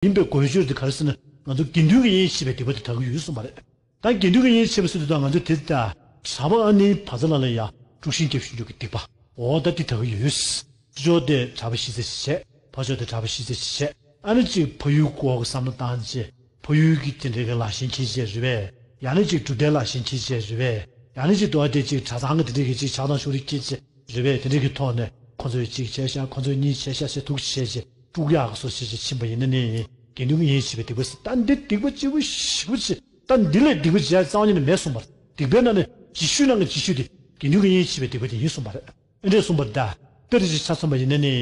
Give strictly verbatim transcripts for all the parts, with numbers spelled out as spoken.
ཡིན་པའི་དགོས་ཆོས་དེ་ག་རེ་ཟེར་ན། ང་ཚོ་དགེ་འདུན་གྱི་དབྱེན་ཕྱེ་བའི་སྡིག་པ་དེ་དག་གི་ཡོད་གསུངས་པ་རེད། ད་དགེ་འདུན་གྱི་དབྱེན་ཕྱེ་བ་ཟེར་དུས་ད་ང་ཚོ་དེ་ད་གྲྭ་པ་ཨ་ནེའི་བ་ཚ་ལ་ལ་ཡ་དཀྲུག་ཤིང་རྒྱབ་བཞིན་འཇུག་གི་སྡིག་པ། འོ་ད་དེ་དག་གི་ཡོད། ཕྱོགས་དེ་གྲྭ་པ་ཤི་ཚེ་ཞིག་བྱས། ཕ་ཕྱོགས་དེ་གྲྭ་པ་ཤི་ཚེ་ཞིག་བྱས། ཨ་ནི་གཅིག་ཕ་ཡུལ་སྐོར་གྱི་བསམ་བློ་བཏང་བྱས། ཕ་ཡུལ་གྱི་དེ་འདྲའི་གི་ལག་ཤེས་འཁྱེར་བྱས་རེད་པས། ཡང་ན་གཅིག་སྒྲུབ་སྡེའི་ལག་ཤེས་འཁྱེར་བྱས་རེད་པས། ཡང་ན་གཅིག་དོ་བ་དེ་གཅིག་གྲྭ་ཚང་གི་དེ་འདྲའི་གི་གཅིག་ཕྱག་དང་ཤུགས་རིགས་འཁྱེར་བྱས་རེད་པས། དེ་འདྲའི་གི་ཐོག་ནས་ཁོ་ཚོས་གཅིག་བྱས་ཤག་ཁོ་ཚོས་གཉིས་བྱས་ཤག་ཟེར་འདུག་བྱས་བྱས་དཀྲུག་ཡག་གི་བཟོ་བྱས་བྱས་ཕྱིན་པ་ཡིན་ན་ནི། དགེ་འདུན་གྱི་དབྱེན་ཕྱེ་བའི་སྡིག་པ་ཟེར། ད་འདི་སྡིག་པ་ལྕི་པོ་ཞེ་པོ་ཅིག་ད་འདི་ལས་སྡིག་པ་ཅི་ཡང་རྩ་བ་ཉིད་ནས་མེད་གསུངས་པ་རེད། སྡིག་པའི་ནང་ནས་ལྗིད་ཤོས་ནང་གི་ལྗིད་ཤོས་དེ་དགེ་འདུན་གྱི་དབྱེན་ཕྱེ་བའི་སྡིག་པ་དེ་ཡིན་གསུངས་པ་རེད། ཨེ་འདྲས་གསུངས་པ་རེད་ད། དཔེར་ཅིག་ཆ་མཚོན་པ་ཡིན་ན་ནི།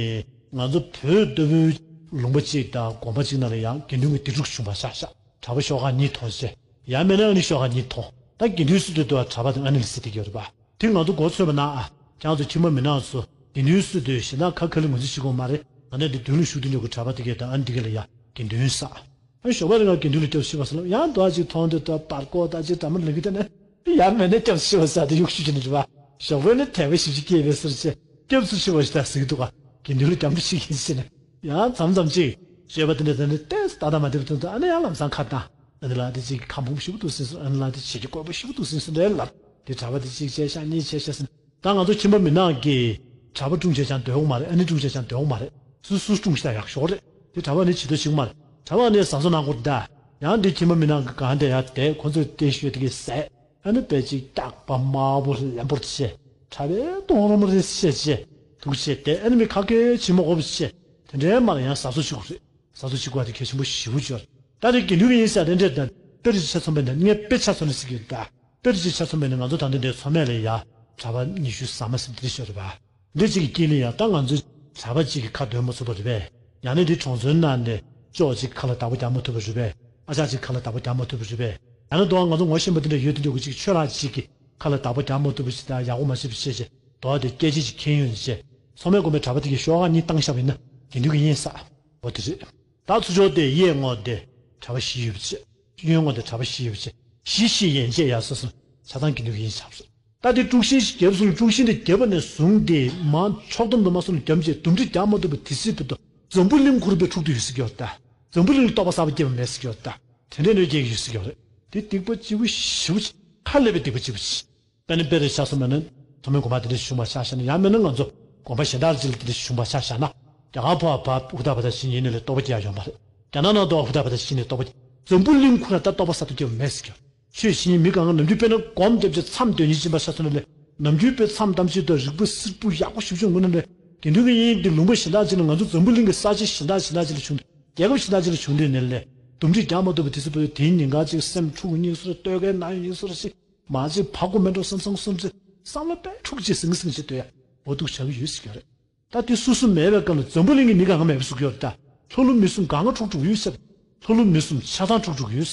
ང་ཚོ་བོད་ལྟ་བུའི་ལུང་པ་གཅིག་དང་དགོན་པ་གཅིག་ནང་ལ་ཡང་དགེ་འདུན་གྱི་སྡིག་སྒྲིབ་བྱུང་བ་ཆགས་ཤག་གྲྭ་པ་ཤོག་ཁག་གཉིས་མཐོང་བྱས། ཡང་མིན་ན་ཨ་ནི་ཤོག་ཁག་གཉིས་མཐོང་། ད་དགེ་འདུན་ཟེར་དུས་དུ་གྲྭ་པ་དང་ཨ་ནི་ལ་ཟེར་བསྡད་ཀྱི་ཡོད་རེད་པ། དེ་ང་ཚོ་མགོ་ཚོས་པ་ན་ཨ། ཁྱེད་ཚོ་ཁྱིམ་པ་མི་ནག་ཚོ་དགེ་འདུན་ཟེར་དུས་གཞན་དག་ཁ་ཁ་ལི་ངོས་འཛིན་བྱེད་དགོས་མ་རེད། ང་ནས་འདི་མདུན་ལ་བཞུགས་དུས་འཇོག་གི་གྲྭ་པ་དེ་གས་དང་ཨ་ནི་དེ་གས་ལ་ཡ་དགེ་འདུན་ཟེར། ཨ་ཞོགས་པ་རེ་ང་དགེ་འདུན་ལ་སྐྱབས་སུ་མཆི་བ་ཟེར་ལབ་ཡང་དོ་ཅིག་མཐོང་དུས་དུ་བར་སྐོར་དང་ཅིག་འདྲ་མོ་ལབ་ཀྱི་དེ་ནས་ཡང་མེད་ན་སྐྱབས་སུ་མཆི་བ་ཟེར་དེ་གཡུག་ཞུ་གྱི་ནི་རེད་པ། ཞོགས་པ་ནི་དད་པ་ཞེ་པོ་ཅིག་སྐྱེས་པའི་ཟེར་བྱས་སྐྱབས་སུ་མཆི་བ་ཞིག་ད་ཟེར་གྱི་འདུག་ག་དགེ་འདུན་ལ་སྐྱབས་འགྲོ་ཞིག་ཡིན་ཟེར་ནས་ཡང་མཚམས་མཚམས་ཅིག་སྤྱོད་པ་དེ་འདྲ་དེ་འདྲ་ཏོག་ཙམ་ཏག་ཏག་མ་བསྡད་པ་དེ་ཚོ་ཨ་ནི་ཡང་ལམ་སང་ཁ་བཏང་། ཨ་ནི་ལ་དེ་ཅིག་ཁ་འབུམ་ཞེ་པོ་འདུག་ཟེར་སོང་། ཨ་ནི་ལ་དེ་བྱེད་ཀྱི་དགོས་པ་ཞེ་པོ་འདུག་ཟེར་སོང་། འདྲའི་ལབ་དེ་གྲྭ་པ་དེ་གཅིག་བྱས་ཤག་གཉིས་བྱས་ཤག་ཟེར། ད་ང་ཚོ་ཁྱིམ་པ་མི་ནག་གིས་གྲྭ་པ་སྲུང་བྱས་ཀྱང་འདོད་ཀྱི་མ་རེད། ཨ་ནི་སྲུང་བྱས་ཀྱང་འདོད་ཀྱི་མ་རེད། སོ་སོ་སྲུང་ཤག་ཡག་ཤོས་རེད། དེ་གྲྭ་པ་ནི་བྱེད་དོ་ཅིག་མ་རེད། གྲྭ་པ་ནི་བཟའ་ཚོ་གནང་དགོས་རེད་ད། ཡང་འདི་ཁྱིམ་པ་མི་ནག་གི་སྒང་དེ་ཡར་བསྡད་ཁོ་ཚོས་བསྟན་བཤོས་དེ་གས་ཟས། ཨ་ནི་དཔེ་ཅིག་སྐྱག་པ་དམར་པོ་ལེན་པོར་བྱས། གྲྭ་པའི་གདོང་རོ་མོ་རེ་བཤད་བྱས། འདུག་བྱས་བསྡད། ཨ་ནི་མི་ཁ་སྐད་ཕྱི་མ་འོ་བ་བྱས། དེ་འདྲའི་མ་ལ་ཡང་བཟའ་ཚོ་བྱེད་དགོས་རེད། བཟའ་ཚོ་བྱེད་དགོས་པ་དེ་གལ་ཆེན་པོ་ཞེ་པོ་ཅིག་ཡོད་རེད། ད་རེས་དགེ་འདུན་གྱི་དབྱེན་ཟེར་དེ་འདྲས་ད་དཔེར་ཆ་ཆ་མཚོན་པ་ཡིན་ན་ངས་དཔེ་ཆ་མཚོན་ན་ཟེར་གྱི་ཡོད་ད། དཔེར་ཆ་ཆ་མཚོན་པ་ཡིན་ན་ང་ཚོ་ད་ལྟ་འདིར་མཚོ་སྨད་ལ་ཡ་གྲྭ་པ་ཉི་ཤུ་ཟ་མ་ཟིན་དེ་འདྲ་ཞིག་ཡོད་རེད་པ། འདི་གཅིག་གི་དཀྱིལ་ལ་ཡ་ད་ང་ཚོའི་གྲྭ་པ་གཅིག་གི་ཁ་འདོན་མ་ཚུགས་པ་རེད་པས། ཡང་ན་འདི་གྲོང་ཚོའི་ནང་ནས་ཅོག་གཅིག་ཁ་ལ་བདག་པོ་རྒྱག་མ་ཐུབ་པ་རེད་པས། ཨ་ཅག་གཅིག་ཁ་ལ་བདག་པོ་རྒྱག་མ་ཐུབ་པ་རེད་པས། ཡང་ན་དོ་ང་ཚོ་ངོ་ཤེས་པ་འདི་འདྲ་ཡོད་དེ་འདྲ་གི་གཅིག་ཆོས་ལགས་གཅིག་གི་ཁ་ལ་བདག་པོ་རྒྱག་མ་ཐུབ་པ་ཞིག་དང་ཡག་པོ་མ་ཤེས་པ་བྱས་བྱས་དོ་དེ་སྐད་ཆ་ཅིག་འཁྱེར་ཡོང་བྱས། མཚོ་སྨད་དགོན་པའི་གྲྭ་པ་དེ་གི་ཤོག་ཁག་གཉིས་བཏང་བཞག་པ་ཡིན་ན་དགེ་འདུན་གྱི་དབྱེན་ཟེར། འོ་དེ་རེད། ད་ཚུར་ཕྱོགས་དེ་གཡས་ངོས་དེ་གྲྭ་པ་བཞི་ཡོད་པ་བྱས། གཡོན་ངོས་དེ་གྲྭ་པ་བཞི་ཡོད་པ་བྱས། བཞི་བཞི་ཡན་ཆད་ཡར་སོང་ཙང་ཆ་ཚང་དགེ་འདུན་གྱི་དབྱེན་ཆགས་སོང་། ད་དེ་དཀྲུག་ཤིང་ཞིག་བརྒྱབ་སོང་། དཀྲུག་ཤིང་དེ་བརྒྱབ་པ་ནས་བཟུང་སྟེ་མར་ཕྱོགས་བསྡོམས་དུ་མ་སོང་ནས་བརྒྱབ་རྗེས་འདུམ་འགྲིག་རྒྱག་མ་ཐུབ་པའི་དུས་ཚོད་བར་དུ་འཛམ་བུ་གླིང་ཁོ་རང་དཔེ་འཁྲུག་བསྡད་ཡོད་ཟེར་གྱི་ཡོད་རེད་ད། འཛམ་བུ་གླིང་ལ་རྟོགས་པ་གསར་པ་སྐྱེས་པ་མེད་ཟེར་གྱི་ཡོད་རེད་ད། དེ་འདྲའི་གནོད་སྐྱེལ་གྱི་ཡོད་ཟེར་གྱི་ཡོད་རེད། དེ་སྡིག་པ་ལྕི་པོ་ཞེ་པོ་ཅིག་ཁ་ལས་པའི་སྡིག་པ་ལྕི་པོ་ཅིག་དཔེར་ན་དཔེ་རེ་ཆ་མཚོན་པ་ན་མཚོ་སྨད་དགོན་པ་དེ་འདྲ་བྱུང་བ་ཆ་བཞག་ན། ཡང་མིན་ན་ང་ཚོ་དགོན་པ་གཞན་དག་ཅིག་ལ་དེ་འདྲ་བྱུང་བ་ཆ་བཞག་ན། རྒྱ་གར་ཕར་བར་ཧུ་ད་བ་ད་ཤི་ཉིན་ནས་ལས་རྟོགས་པ་སྐྱེ་ཡ་ཡོད་མ་རེད། རྒྱ་ནག་ནང་དུ་ཧུ་ད་བ་ད་ཤི་ནས་རྟོགས་པ། འཛམ་བུ་གླིང་ཁོ་ན་ད་རྟོགས་པ་གསར་དུ་སྐྱེ་བ་མེད་ཟེར་གྱི་ཡོད། ཆོས་བྱེད་མཁན་མི་གང་ག་ནམ་རྒྱུན་དཔེར་ན་སྒོམ་བརྒྱབ་བྱས་མཚམས་སྡོད་ཉིན་ཕྱིན་པ་ཆ་མཚོན་ན་ལས། ནམ་རྒྱུན་དཔེ་མཚམས་བསྡམས་བྱས་དུས་རིག་པ་བསིལ་པོ་ཡག་པོ་ཞིབ་ཆུང་ངུ་ན་ལས། དགེ་འདུན་གྱི་དབྱེན་འདི་ལུང་པ་གཞན་དག་ཅིག་ལ་ང་ཚོ་འཛམ་བུ་གླིང་གི་ས་ཆ་གཞན་དག་གཞན་དག་ཅིག་ལ་བྱུང་། རྒྱལ་ཁབ་གཞན་དག་ཅིག་ལ་བྱུང་དུས་ནས་ལས། འདུམ་འགྲིག་རྒྱག་མ་ཐུབ་པའི་དུས་ཚོད་བར་དུ་དེའི་ཉེན་ཁ་ཅིག་སེམས་འཁྲུག་གི་སྙིང་སུ་རེ་ལྟོས་གའི་ན་ཡོད་སྙིང་སུ་རེ་ཞིག་མ་ཅིག་བར་སྐོར་མེད་འགྲོ་བསམ་བསམ་བསམ་ཚེ་བསམ་བློ་དཔེ་འཁྲུག་ཅིག་ཟིང་ཟིང་ཅིག་ལྟོས་ཡ། འོ་འདུག་བྱ་གི་ཡོད་ཟེར་གྱི་རེད། ད་དེ་སོ་སོ་མེད་པའི་སྐབས་ལ་འཛམ་བུ་གླིང་གི་མི་གང་ག་མེད་པ་བཟོ་གི་ཡོད་རེད་ད། ལྷོ་ནུབ་མི་གསུམ་གང་ག་འཁྲུག་འཁྲུག་ཡོད་ཟེར། ལྷོ་ནུབ་མི་གསུམ་ཆ་ཚང་འཁྲུག་འཁྲུག་ཡོད།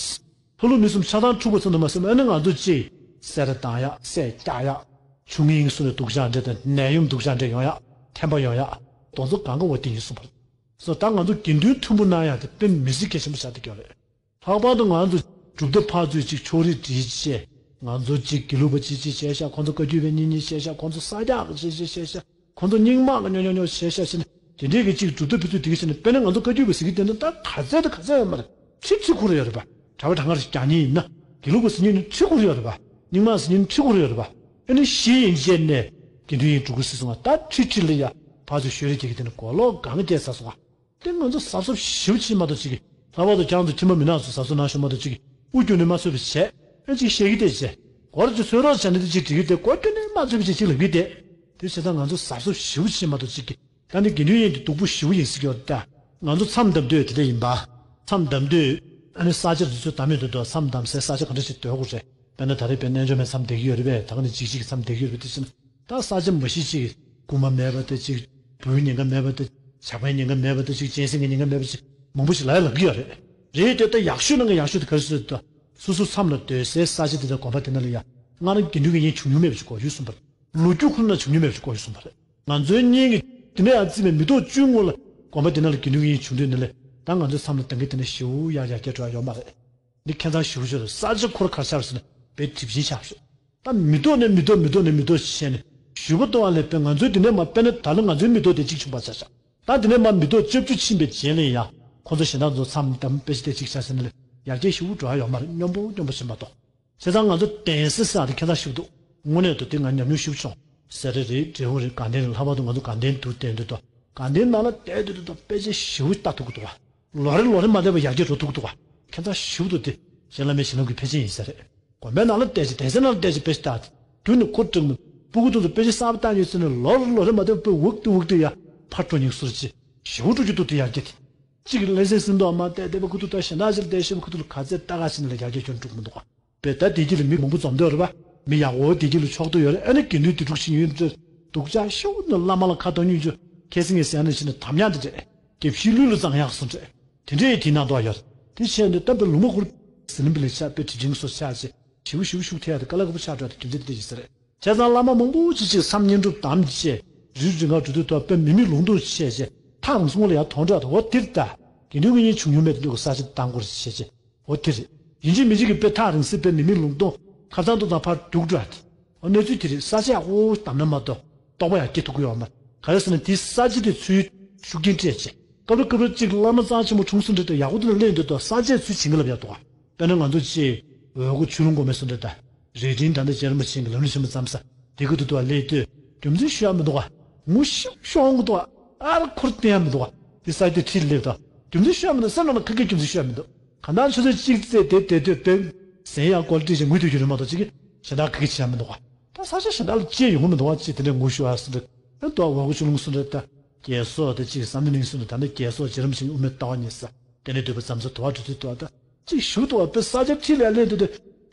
ལྷོ་ནུབ་མི་གསུམ་ཆ་ཚང་འཁྲུག་པ་ཚོ་འདུག་མ་ཟེར་ན་ཨ་ནི་ང་ཚོ་ཅིག་སེ་ར་བཏང་ཡ། སེ་རྒྱག་ཡ། ཆུ་ངན་སོ་ནས་སྡུག་ཅག་འདྲ་དང་ནད་ཡམས་སྡུག་ཅག་འདྲ་ཡོང་ཡ། ཐན་པ་ཡོང་ཡ། དེ་ཚོ་གང་ག་འོ་དེ་ཡིན་གསུངས་པ་རེད། སོ་ད་ང་ཚོ་དགེ་འདུན་མཐུན་པོ་གནང་ཡ་དེ་དཔེ་མི་སྲིད་གལ་ཆེན་པོ་ཆགས་བསྡད་ཀྱི་ཡོད་རེད། ལྷག་པར་དུ་ང་ཚོ་གྲུབ་མཐའ་ཕར་ཚུར་ཅིག་ཕྱོགས་རིས་བྲིས་བྱས། ང་ཚོ་ཅིག་དགེ་ལུགས་པ་ཅིག་ཅིག་བྱས་ཤག་ཁོང་ཚོ་བཀའ་བརྒྱུད་པའི་གཉེན་ཉེ་བྱས་ཤག་ཁོང་ཚོ་ས་སྐྱ་ཅིག་ཅིག་བྱས་ཤག་ཁོང་ཚོ་རྙིང་མ་གི་ཉོ་ཉོ་ཉོ་བྱས་ཤག་ཟེར་ནས་དེ་འདྲའི་གི་ཅིག་གྲུབ་མཐའ་ཕུད་ཚུལ་དེ་གི་ཟེར་ནས། དཔེར་ན་ང་ཚོ་བཀའ་བརྒྱུད་པ་ཟེར་གི་དེ་འདྲ་ད་ག་ཚད་དང་ག་ཚད་ཡོད་མ་རེད། ཁྲི་ཁྲི་འཁོར་ཡོད་རེད་པ། གྲྭ་པ་གྲྭ་ངར་རྒྱག་མཁན་ཡིན་ན། དགེ་ལུགས་པ་ཟེར་མཁན་ཡིན་ན་ཁྲི་འཁོར་ཡོད་རེད་པ། རྙིང་མ་ཟེར་མཁན་ཡིན་ན་ཁྲི་འཁོར་ཡོད་རེད་པ། ཨ་ནི་ཤི་ཡིན་བྱས་ནས་དགེ་འདུན་ཡིན་འགྲོ་གི་ཟེར་སོང་བ། ད་ཁྲི་ཁྲི་ལ་ཡ་ཕར་ཚུར་ཤོད་རེས་རྒྱག་གི་དེ་ནི་གོ་ལོག་གང་བསྐྱལ་ཚར་སོང་བ། དེ་ང་ཚོ་གཟབ་གཟབ་ཞེ་པོ་བྱེད་མ་གཏོགས་ཅིག་གིས། ལྷག་པར་དུ་ཁྱེད་ཚོ་ཁྱིམ་པ་མི་ནག་ཚོ་གཟབ་གཟབ་གནང་ཤོག་མ་གཏོགས་ཅིག་གིས་དབུ་བསྒྱུར་ནས་མ་ཚོད་པ་བྱས། ཨེ་ཅིག་བཤད་ཀྱི་དེ་བྱས། སྒོར་ཅིག་ཚོད་རོགས་བྱས་ནས་དེ་ཅིག་འགྲིག་གི་དེ་སྒོར་བསྒྱུར་ནས་མ་ཚོད་པ་བྱས་ཅིག་ལབ་ཀྱི་དེ། དེ་བྱས་ཙང་ང་ཚོ་གཟབ་གཟབ་ཞེ་པོ་བྱེད་མ་གཏོགས་ཅིག་གིས། ད་ནི་དགེ་འདུན་ཡིན་དེ་སྡུག་པོ་ཞེ་པོ་ཡིན་ཟེར་གྱི་ཡོད་ད། ང་ཚོ་མཚམས་བསྡམས་དུས་དེ་འདྲ་ཡིན་པ། མཚམས་བསྡམས་དུས་ཨ་ནི་ས་ཆ་དེ་ཚོ་བསྡམ་ཡོད་དུས་དུ་མཚམས་བསྡམས་སའི་ས་ཆ་ག་འདྲ་ཞིག་སྡོད་དགོས་རེད། དཔེར་ན་ད་རེས་དཔེར་ན་རྣལ་འབྱོར་མའི་མཚམས་བསྡད་ཀྱི་ཡོད་རེད་པས། ད་ག་ནས་ཅིག་ཅིག་གི་མཚམས་བསྡད་ཀྱི་ཡོད་རེད་པས། དེ་བྱས་ན། ད་ས་ཆ་མ་གཞི་ཅིག་རྐུན་མ་མེད་པ་དེ་ཅིག་བུའི་ཉེན་ཁ་མེད་པ་དེ་ཅིག་གཅན་གཟན་གྱི་ཉེན་ཁ་མེད་པ་ཅིག་མང་པོ་ཞིག་ལ་ཡ་ལབ་ཀྱི་ཡོད་རེད། རེད་དེ་ད་ཡག་ཤོས་ནང་གི་ཡག་ཤོས་དེ་ག་རེ་ཟེར་ད། སོ་སོ་མཚམས་ལ་སྡོད་སའི་ས་ཆ་དེ་དང་དགོན་པ་དེ་ནང་ལ་ཡ། སྔར་དགེ་འདུན་གྱི་དབྱེན་བྱུང་མྱོང་མེད་པ་ཅིག་དགོས་ཡོད་གསུངས་པ་རེད། ལོ་རྒྱུས་ཁོ་ན་བྱུང་མྱོང་མེད་པ་ཅིག་དགོས་ཡོད་གསུངས་པ་རེད། ང་ཚོའི་གཉེན་གྱི་དེ་འདྲ་ཡང་རྩིས་མེད། མི་ཐོག་བཅུའི་སྔོན་ལ་དགོན་པ་དེ་ནང་ལ་དགེ་འདུན་གྱི་དབྱེན་བྱུང་དུས་ནང་ལ། ད་ང་ཚོའི་མཚམས་ལ་ད་གིན་དེ་འདྲ་ཞེ་པོ་ཡག་ཡག་སྐྱེ་འགྲོ་ཡ་ཡོད་མ་རེད། འདི་ཁྱད་མཚར་ཞེ་པོ་ཅིག་རེད། ས་ཆ་ཁོ་ར་ག་རེ་ཆགས་རེད་ཟེར་ན་དཔེ་གྲིབ་ཅན་ཆགས་རེད། ད་མི་ཐོག་ནས་མི་ཐོག་མི་ཐོག་ནས་མི་ཐོག་བྱས་ནས་ཞུ་བ་གཏོང་བ་ལས་དཔེ་ང་ཚོའི་འདི་ནས་མར་དཔེར་ན་ད་ལོ་ང་ཚོའི་མི་ཐོག་དེ་གཅིག་བྱུང་བ་ཆགས་ཤག་ད་འདི་ནས་མར་མི་ཐོག་བཅོ་བརྒྱད་ཕྱིན་པའི་རྗེས་ལ་ཡང་ ཁོ་ཚོ་གཞན་དག་ཚོ་མཚམས་བསྡམས་དཔེ་ཆ་དེ་གཅིག་བྱས་ཟིན་ན་ལས་ཡར་རྒྱས་ཞེ་པོ་འགྲོ་ཡ་ཡོད་མ་རེད། སྙོམས་པོ་སྙོམས་པོ་ཕྱིན་པ་དང་། བྱས་ཙང་ང་ཚོ་གདན་ས་ཟེར་ཡ་དེ་ཁྱད་མཚར་ཞིག་འདུག་དངོས་གནས་དུ་དེ་ང་ཉམས་མྱོང་ཞེ་པོ་བྱུང་། སེ་ར་རེད། འབྲས་སྤུངས་རེད། དགའ་ལྡན་རེད། ལྷག་པར་དུ་ང་ཚོ་དགའ་ལྡན་དུ་བསྡད་འདུག་དང་། དགའ་ལྡན་ནང་ལ་བསྡད་འདུག་དང་དཔེ་ཆ་ཞེ་པོ་ལྟ་ཐུབ་ཀྱི་འདུག་བ། ལོ་རེ་ལོ་རེ་མ་བསྡད་པར་ཡར་རྒྱས་འགྲོ་ཐུབ་ཀྱི་འདུག་བ། ཁྱད་མཚར་ཞེ་པོ་འདུག་དེ་གཞན་བླ་མའི་ཞལ་ལུང་གི་ཕལ་ཆེར་ཡིན་ས་རེད། དགོན་པའི་ནང་ལ་བསྡད་ཅིག་གདན་ས་ནང་ལ་བསྡད་ཅིག་དཔེ་ཆ་ལྟ། རྒྱུན་ནས་ཁོ་དྲུག་མི་སྤུ་གུ་དེ་ཚོ་དཔེ་ཆ་གསར་པ་ལྟ་ཉེ་ཚེ་ནས་ལོ་རེ་ལོ་རེ་མ་བསྡད་པར་དཔེ་འུག་ཏུ་འུག་ཏུ་ཡར་ཕར་འགྲོ་སྙིང་སུ་རེད། ཅིག་ཞེ་པོ་འགྲོ་རྒྱུ་འདུག་དེ་ཡར་རྒྱས་དེ། གཅིག་གི་ལྷ་སའི་སེམས་རྟོགས་མ་བལྟས་བསྡད་པ་ཁུ་ཐུག་ད་གཞན་དག་ཅིག་ལ་བསྡད་ཤེས་པ་ཁུ་ཐུག་ལ་ག་ཚད་ལྟ་ག་ཕྱིན་ལ་ཡར་རྒྱས་སྐྱོན་འགྲོ་གི་མི་འདུག་ག་དཔེ་ད་དེ་རྒྱུད་ལ་མི་མང་པོ་འཛོམས་འདོད་རེད་པ། མི་ཡག་པོ་དེ་རྒྱུད་ལ་ཕྱོགས་འདུ་ཡོད་རེད། ཨ་ནི་དགེ་འདུན་དེ་དྲུག་ཕྱིན་ཡོད་འདྲ་སྡུག་ཅག་ཤོག་ནི་བླ་མ་ལ་ཁ་གཏོང་ཉུང་ཆུ་ཁེ་སི་ངེ་སི་ཨ་ནི་ཕྱིན་ན་དམ་ཉག་དེ་འདྲས་དགེ་བཤེས་ལུས་ལ་བཙང་ཡག་སོང་འདྲས་དེ་འདྲས་དེ་ནང་དུ་ཡོད། དེ་བྱས་ནས་ད་དཔེ་ལུང་མ་ཁུར་ཟི་ལིང་པི་ལི་ཆ་དཔེ་དྲི་ཆིང་སོ་ཆ་ཆེ་ཞིབ་ཞིབ་ཤུགས་ཐེ་ཡག་དེ་དཀའ་ལས་ཁག་པོ་ཆགས་འགྲོ་དེ་རྒྱུ་མཚན་དེ་འདྲས་ཡིན་ས་རེད། བྱས་ཙང་བླ་མ་མང་པོ་ཅིག་ཅིག་མཚམས་བསྙེན་སྒྲུབ་དམ་བཅས་རིལ་རིལ་ཁ་འགྲོ་དུས་ཐོག་དཔེ་མི་མེད་ལུང་སྟོང་བྱས་བྱས་ཐག་རིང་སོང་ལ་ཡར་དོན་འདྲ་དོ་འོ་དེར་ལྟ། དགེ་འདུན་གྱི་གཉེན་བྱུང་མྱོང་མེད་དུས་ཀྱི་ས་ཆ་བཏང་དགོས་བྱས་བྱས་འོ་དེ་རེད། ཡིན་གཅིག་མིན་གཅིག་གི་དཔེ་ཐག་རིང་སའི་དཔེ་མི་མེད་ལུང་སྟོང་ཁ་ཚང་དུ་དང་ཕར་རྒྱུག་འགྲོ་ཡ་དེ། འོ་གནས་ཚུལ་དེ་རེད། ས་ཆ་ཡག་པོ་བདམས་ན་མ་གཏོགས་རྟོགས་པ་ཡར་སྐྱེ་ཐུབ་ཀྱི་ཡོད་མ་རེད། ག་རེ་ཟེར་ན་དེའི་ས་ཆ་དེ་ཚུར་ཤུགས་རྐྱེན་སྤྲད་བྱས་སྐབས་རེ་སྐབས་རེ་གཅིག་བླ་མ་རྩ་ཆེན་པོ་འཁྲུངས་ས་འདྲ་དང་ཡག་པོ་དེ་ལ་སླེབས་འདུག་དང་ས་ཆ་ཚུར་བྱིན་གྱིས་བརླབས་ཡག་འདུག་ག་དཔེར་ན་ང་ཚོ་ཅིག་འོལ་སྒོ་ཆོས་ལུང་དགོན་མེད་སོང་འདྲ་དང་། རྭ་སྒྲེང་ད་ལྟ་རྗེ་རིན་པོ་ཆེ་གི་ལམ་རིམ་ཆེན་མོ་བརྩམས་ས་དེ་གི་ཐོག་ཏུ་སླེབས་དུས་རྒྱུ་མཚན་ཞུ་ཡ་མི་འདུག་ག་ངུ་ཤི་ཤོང་གི་འདུག་ག་ཨ་ར་ཁུར་བསྟན་ཡ་མི་འདུག་ག་དེ་ས་དེ་ཁྲིད་སླེབས་དང་རྒྱུ་མཚན་ཞུ་ཡ་མི་འདུག་སེམས་ནང་ལ་ཁ་སྐད་རྒྱུ་མཚན་ཞུ་ཡ་མི་འདུག་གང་ལྟར་ཆུ་ཚོད་གཅིག་ཙམ་དེ་དེ་དུས་དཔེ་ཟན་ཡག་སྐོར་བྲིས་ཤིང་ངུ་སྡོད་རྒྱུ་རེད་མ་གཏོགས་ཅིག་གི་གཞན་དག་ཁ་སྐད་བྱེད་ཡ་མི་འདུག་ག་ད་ས་ཆ་གཞན་དག་ལ་སྐྱེས་ཡོང་གི་མི་འདུག་ག་ཅིག་དེ་འདྲའི་ངུ་ཤོར་ཡ་སོང་འདྲ་ཨ་འདུག་ག་འོལ་སྒོ་ཆོས་ལུང་སོང་འདྲ་ད་རྒྱལ་སོགས་དེ་ཅིག་བསམ་གཏན་གླིང་སོང་འདྲ་ད་ནི་རྒྱལ་སོགས་རྗེ་རིན་པོ་ཆེ་གི་དབུ་མའི་ལྟ་བ་ཉེ་ས་དེ་ནས་འདོད་པ་ཙམ་ཚོ་དུ་བ་འགྲོ་དུས་དུ་བ་ད། གཅིག་ཞུ་འདུག་བ་དཔེ་ས་ཆ་ཁྲིད་ལས་སླེབས་འདུག་དེ།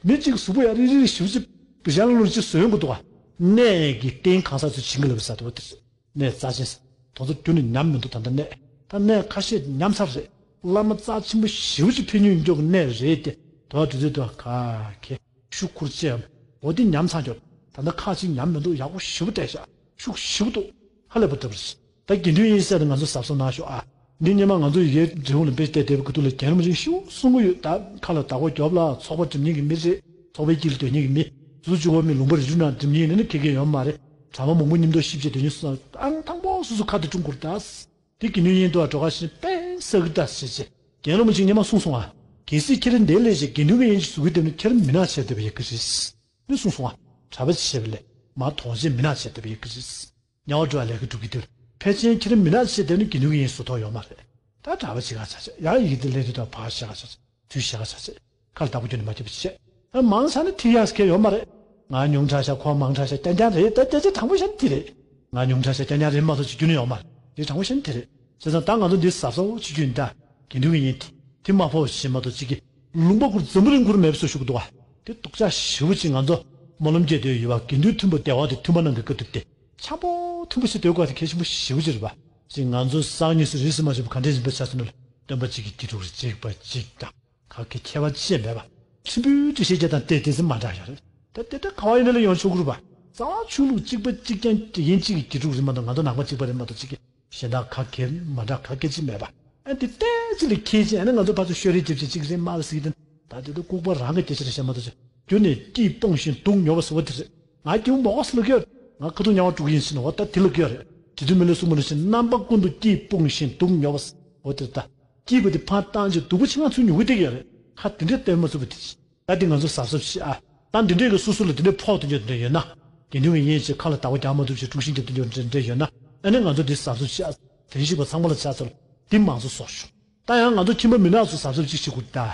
མི་གཅིག་གཟུགས་པོ་ཡང་རིལ་རིལ་ཞུ་ཅིག་བི་ཞ་ལ་ལུར་ཅིག་བཟོས་འདུག་བ། གནས་ཀྱི་རྟེན་གང་ཟག་ཚོས་བྱིན་གྱིས་བརླབས་ས་འདུག་བ་དེ་རེད། གནས་རྩ་ཆེན་ས། དེ་ཚོ་རྒྱུན་ནས་ཉམས་མི་འདུག་ད་ལྟ་གནས་ད་གནས་ཁ་ཤས་ཉམས་ཚར་རེད། བླ་མ་རྩ་ཆེན་པོ་ཞེ་པོ་ཅིག་ཕེབས་མྱོང་མགྱོགས་ཀྱི་གནས་རེད་དེ། དེ་བ་དེ་ཚོའི་དུ་ཁ་ཁེ་ཤུགས་ཁུར་བཅས་འོ་དེ་ཉམས་ཚར་འགྱོ། ད་ལྟ་ཁ་ཅིག་ཉམས་མི་འདུག་ཡག་པོ་ཞེ་པོ་བལྟས་ཤག་ཤུགས་ཞེ་པོ་འདུག་ཧ་ལས་པ་འདྲ་པོ་རེད། ད་དགེ་འདུན་ཡིན་ཟེར་ཏེ་ང་ཚོ་གཟབ་གཟབ་གནང་ཤོག་ཨ། འདི་སྔོན་མ་ང་ཚོ་ཡི་གེ་འབྲི་འོང་ལ་དཔེ་བལྟས་བསྡད་པའི་ཁུ་ཐུག་ལ་རྒན་རིན་པོ་ཆེས་ཤུགས་གསུང་གི་ཡོད། ད་ཁ་ལ་བདག་པོ་རྒྱོབ་ལ་ཚོགས་པ་སྒྲིམ་མཁན་གྱི་མི་རེད། ཚོགས་པའི་དཀྱིལ་ལ་སྡོད་མཁན་གྱི་མི། སོ་སོ་གཅིག་པོ་མི་ལུང་པ་རི་ཆུ་ནང་སྒྲིམ་མཁན་ཡིན་ན་ནི་ཁེ་ཁེ་ཡོད་མ་རེད། གྲྭ་པ་མང་པོ་མཉམ་དུ་གཤིབ་བྱས་སྡོད་མཁན་སོ་སོ་ཨང་དང་པོ་སོ་སོ་ཁ་དེ་བཀྲུང་དགོས་རེད་ད། དེ་དགེ་འདུན་ཡིན་དུ་འགྲོ་ཁ་ཞིག་དཔེ་ས་གི་ད་ཟེར་བྱས་རྒན་རིན་པོ་ཆེས་སྔོན་མ་གསུངས་སོང་ཨ། གལ་སྲིད་ཁྱེད་རང་འདིར་སླེབས་བྱས་དགེ་འདུན་གྱི་དབྱེན་ཅིག་བཟོ་གི་བསྡད་ན་ཁྱེད་རང་མི་ནག་ཆགས་བསྡད་པ་ཡིན་གྱི་རེད། ནི་གསུངས་སོང་ཨ། གྲྭ་པ་བྱས་པ་ལས་མ་གཏོགས་གཞན་མི་ནག་ཆགས་བསྡད་པ་ཡིན་གྱི་རེད། དམྱལ་བ་འགྲོ་བའི་ལས་ཀ་སྒྲུབ་ཀྱི་འདུག་ཕལ་ཆེར་ཁྱེད་རང་མི་ནག་ཆགས་བསྡད་ན་དགེ་འདུན་གྱི་དབྱེན་ཟུར་ཐོག་ཡོད་མ་རེད། ད་གྲྭ་པ་བྱེད་ག་ཆགས་ཆགས་ཡང་ཡི་གེ་འདི་ལས་དུས་དང་བར་བྱེད་ག་ཆགས་ཆགས་དུས་བྱེད་ག་ཆགས་ཆགས་ཁ་ལ་བདག་པོ་རྒྱུ་ནི་མ་ཁྱབ་པ་བྱེད། ཨ་མང་ས་ནི་ཐིག་ཡག་སྐད་ཡོད་མ་རེད། ང་ཉུང་དྲགས་ཤག་ཁོ་མང་དྲགས་ཤག་རྐྱང་རྐྱང་རེད། ད་སྐད་ཆ་དྲང་པོ་བཤད་ན་དེ་རེད། ང་ཉུང་དྲགས་ཤག་རྐྱང་རྐྱང་རེད་མ་གཏོགས་ཅིག་རྒྱུ་ནི་ཡོད་མ་རེད། དེ་དྲང་པོ་བཤད་ན་དེ་རེད། བྱས་ཙང་ད་ང་ཚོ་འདི་གཟབ་གཟབ་བྱེད་རྒྱུ་ཡིན་ད། དགེ་འདུན་གྱི་དབྱེན་དེ་དེ་མ་ཕོག་བྱེད་མ་གཏོགས་ཅིག་གི་ལུང་པ་ཁུར་འཛམ་བུ་གླིང་ཁུར་མེད་པ་བཟོ་ཞུ་གི་འདུག་བ། དེ་སྡུག་ཅག་ཞེ་པོ་ཅིག་ང་ཚོ་སྨོན་ལམ་རྒྱག་འདོད་ཡོད་པ་དགེ་འདུན་མཐུན་པ་སྡེ་བ་དེ་མཐུན་པ་གནང་གི་སྐབས་དེ་དེ་འཆམ་པོ་མཐུན་པོ་བྱེད་འདོད་དགོས་དེ་གལ་ཆེན་པོ་ཞེ་པོ་ཅིག་རེད་པ། ཅིག་ང་ཚོ་སང་ཉིན་སུ་རིས་སུ་མ་ཆད་པ་ག་འདྲས་ཡིན་པ་ཆ་སོང་ན་ལ་སྟོན་པ་གཅིག་གི་དགེ་ཕྲུག་རེད། གཅིག་པ་གཅིག་དང་ག་གེ་ཁྱད་པར་ཅི་མེད་པ། ཕྲན་བུ་དུ་ཤེས་རྒྱ་དང་དེ་དེ་ཚོ་མ་འདྲ་ཡོད་རེད། ད་དེ་ལྟར་ག་བ་ཡིན་ན་ལ་ཡོང་ཆོག་གི་རེད་པ། རྩ་བ་ཆོས་ལུགས་གཅིག་པ་གཅིག་རྐྱང་དེ་ཡིན་གཅིག་གི་དགེ་ཕྲུག་རེད་མ་གཏོགས་ང་ཚོ་ནང་པ་གཅིག་པ་རེད་མ་གཏོགས་གཅིག་གི་གཞན་དག་ག་གེ་མ་འདྲ་ག་གེ་ཅི་མེད་པ། ཨ་འདི་ལྟས་ཅི་ལ་ཁྱེད་ཅི་ཨ་ནི་ང་ཚོ་ཕར་ཚུར་ཤོད་རེས་རྒྱབ་ཅི་གཅིག་རེད་མ་ལ་ཟིག་དེ་ད་དེ་ཚོ་ལྐུགས་པ་རང་གི་སྐད་ཆ་རེད་བཤད་མ་གཏོགས་ཅི་རྒྱུ་ནས་སྐྱིད་སྤོང་ཞིང་སྡུག་ཉོ་བ་ཟེར་བ་དེ་རེད། ང་སྐུ་ཐུག་མྱོང་བ་སུ་ལ་གི་ཡོད། ང་ཁ་ཐུག་མྱོང་བ་དྲུག་ཡིན་ཟེར་ན་འོ་ད་དེ་ལ་གི་ཡོད་རེད། དེ་དུས་མི་ལ་སུ་མ་ལ་ཞིག་རྣམ་པ་ཀུན་ཏུ་སྐྱིད་སྤོང་ཞིང་སྡུག་ཉོ་བ་ཟེར་འོ་དེ་ད། སྐྱིད་པ་དེ་ཕར་བཏང་རྗེས་སྡུག་པ་ཆེ་ང་ཚོས་མྱུ་གུ་སྟེར་གྱི་ཡོད་རེད། ཁ་དེ་འདྲས་བསྟན་མ་ཚུགས་པ་དེ་ཅི། ད་དེ་ང་ཚོ་གཟབ་གཟབ་བྱེད་ཨ། ད་འདི་འདྲས་ཀྱི་སོ་སོ་ལ་དེ་འདྲས་ཕོག་དེ་འདྲས་དེ་འདྲས་ཡོད་ན། དགེ་འདུན་གྱི་དབྱེན་བྱེད་ཁ་ལ་བདག་པོ་རྒྱག་མ་ཐུབ་ཅིག་དཀྲུག་ཤིང་རྒྱབ་དེ་འདྲས་འདྲས་འདྲས་ཡོད་ན། ཨ་ནི་ང་ཚོ་འདི་གཟབ་གཟབ་བྱེད་ཨ། དེ་བཞིན་པ་ཚང་མ་ལ་ཆ་ཚོར་འདི་མང་ཚོ་སོགས་ཞུ། ད་ཡང་ང་ཚོ་ཁྱིམ་པ་མི་ནག་ཚོ་གཟབ་གཟབ་ཅིག་བྱེད་དགོས་ད།